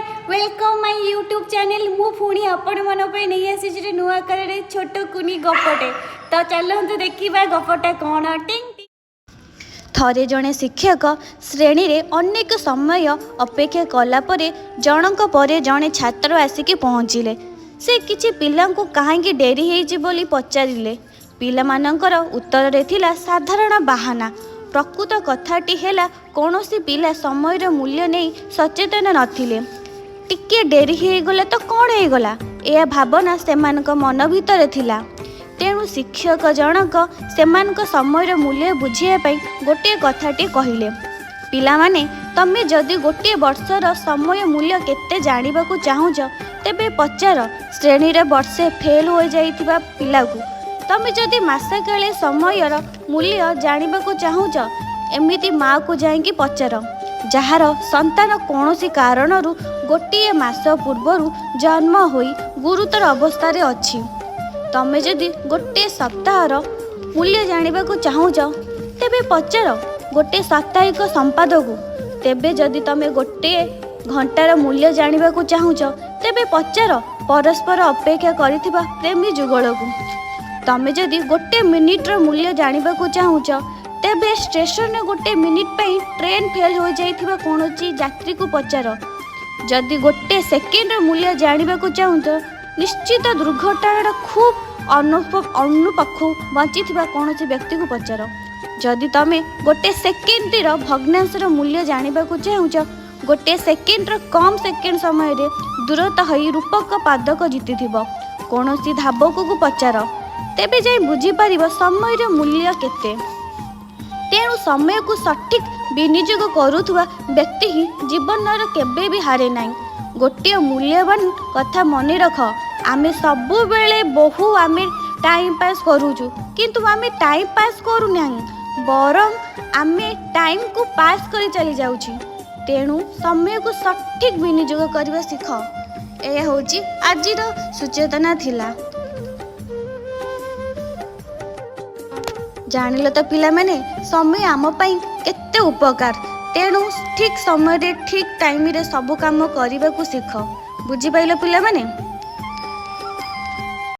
Welcome my YouTube channel. ମୁଁ ପୁଣି ଆପଣମାନଙ୍କ ପାଇଁ ନେଇ ଆସିଛି ଗୋଟେ ନୂଆ ଆକାରରେ ଛୋଟ କୁନି ଗପଟେ। ତ ଚାଲନ୍ତୁ ଦେଖିବା ଗପଟା କ'ଣ। ଟିଂ। ଥରେ ଜଣେ ଶିକ୍ଷକ ଶ୍ରେଣୀରେ ଅନେକ ସମୟ ଅପେକ୍ଷା କଲା ପରେ ଜଣଙ୍କ ପରେ ଜଣେ ଛାତ୍ର ଆସିକି ପହଞ୍ଚିଲେ। ସେ କିଛି ପିଲାଙ୍କୁ କାହିଁକି ଡେରି ହେଇଛି ବୋଲି ପଚାରିଲେ। ପିଲାମାନଙ୍କର ଉତ୍ତରରେ ଥିଲା ସାଧାରଣ ବାହାନା। ପ୍ରକୃତ କଥାଟି ହେଲା, କୌଣସି ପିଲା ସମୟର ମୂଲ୍ୟ ନେଇ ସଚେତନ ନଥିଲେ। ଟିକିଏ ଡେରି ହେଇଗଲା ତ କ'ଣ ହେଇଗଲା, ଏହା ଭାବନା ସେମାନଙ୍କ ମନ ଭିତରେ ଥିଲା। ତେଣୁ ଶିକ୍ଷକ ଜଣକ ସେମାନଙ୍କ ସମୟର ମୂଲ୍ୟ ବୁଝିବା ପାଇଁ ଗୋଟିଏ କଥାଟି କହିଲେ, ପିଲାମାନେ, ତମେ ଯଦି ଗୋଟିଏ ବର୍ଷର ସମୟ ମୂଲ୍ୟ କେତେ ଜାଣିବାକୁ ଚାହୁଁଛ, ତେବେ ପଚାର ଶ୍ରେଣୀରେ ବର୍ଷେ ଫେଲ୍ ହୋଇଯାଇଥିବା ପିଲାକୁ। ତମେ ଯଦି ମାସକାଳେ ସମୟର ମୂଲ୍ୟ ଜାଣିବାକୁ ଚାହୁଁଛ, ଏମିତି ମାଆକୁ ଯାଇକି ପଚାର ଯାହାର ସନ୍ତାନ କୌଣସି କାରଣରୁ ଗୋଟିଏ ମାସ ପୂର୍ବରୁ ଜନ୍ମ ହୋଇ ଗୁରୁତର ଅବସ୍ଥାରେ ଅଛି। ତମେ ଯଦି ଗୋଟିଏ ସପ୍ତାହର ମୂଲ୍ୟ ଜାଣିବାକୁ ଚାହୁଁଛ, ତେବେ ପଚାର ଗୋଟିଏ ସାପ୍ତାହିକ ସମ୍ପାଦକୁ। ତେବେ ଯଦି ତମେ ଗୋଟିଏ ଘଣ୍ଟାର ମୂଲ୍ୟ ଜାଣିବାକୁ ଚାହୁଁଛ, ତେବେ ପଚାର ପରସ୍ପର ଅପେକ୍ଷା କରିଥିବା ପ୍ରେମୀ ଯୁଗଳକୁ। ତମେ ଯଦି ଗୋଟେ ମିନିଟ୍ର ମୂଲ୍ୟ ଜାଣିବାକୁ ଚାହୁଁଛ, ତେବେ ଷ୍ଟେସନରେ ଗୋଟେ ମିନିଟ୍ ପାଇଁ ଟ୍ରେନ୍ ଫେଲ୍ ହୋଇଯାଇଥିବା କୌଣସି ଯାତ୍ରୀକୁ ପଚାର। ଯଦି ଗୋଟେ ସେକେଣ୍ଡର ମୂଲ୍ୟ ଜାଣିବାକୁ ଚାହୁଁଛ, ନିଶ୍ଚିତ ଦୁର୍ଘଟଣାର ଖୁବ୍ ଅନୁପାଖୁ ବଞ୍ଚିଥିବା କୌଣସି ବ୍ୟକ୍ତିକୁ ପଚାର। ଯଦି ତମେ ଗୋଟେ ସେକେଣ୍ଡର ଭଗ୍ନାଂଶର ମୂଲ୍ୟ ଜାଣିବାକୁ ଚାହୁଁଛ, ଗୋଟିଏ ସେକେଣ୍ଡର କମ୍ ସେକେଣ୍ଡ ସମୟରେ ଦୂରତା ହୋଇ ରୂପକ ପଦକ ଜିତିଥିବ କୌଣସି ଧାବକକୁ ପଚାର। ତେବେ ଯାଇ ବୁଝିପାରିବ ସମୟର ମୂଲ୍ୟ କେତେ। ତେଣୁ ସମୟକୁ ସଠିକ୍ ବିନିଯୋଗ କରୁଥିବା ବ୍ୟକ୍ତି ହିଁ ଜୀବନର କେବେ ବି ହାରେ ନାହିଁ। ଗୋଟିଏ ମୂଲ୍ୟବାନ କଥା ମନେ ରଖ, ଆମେ ସବୁବେଳେ ବହୁ ଆମେ ଟାଇମ୍ ପାସ୍ କରୁଛୁ, କିନ୍ତୁ ଆମେ ଟାଇମ୍ ପାସ୍ କରୁନାହିଁ, ବରଂ ଆମେ ଟାଇମ୍କୁ ପାସ୍ କରି ଚାଲି ଯାଉଛି। ତେଣୁ ସମୟକୁ ସଠିକ୍ ବିନିଯୋଗ କରିବା ଶିଖ। ଏହା ହେଉଛି ଆଜିର ସଚେତନା ଥିଲା। ଜାଣିଲ ତ ପିଲାମାନେ, ସମୟ ଆମ ପାଇଁ କେତେ ଉପକାର। ତେଣୁ ଠିକ୍ ସମୟରେ ଠିକ୍ ଟାଇମ୍ରେ ସବୁ କାମ କରିବାକୁ ଶିଖ। ବୁଝିପାରିଲ ପିଲାମାନେ?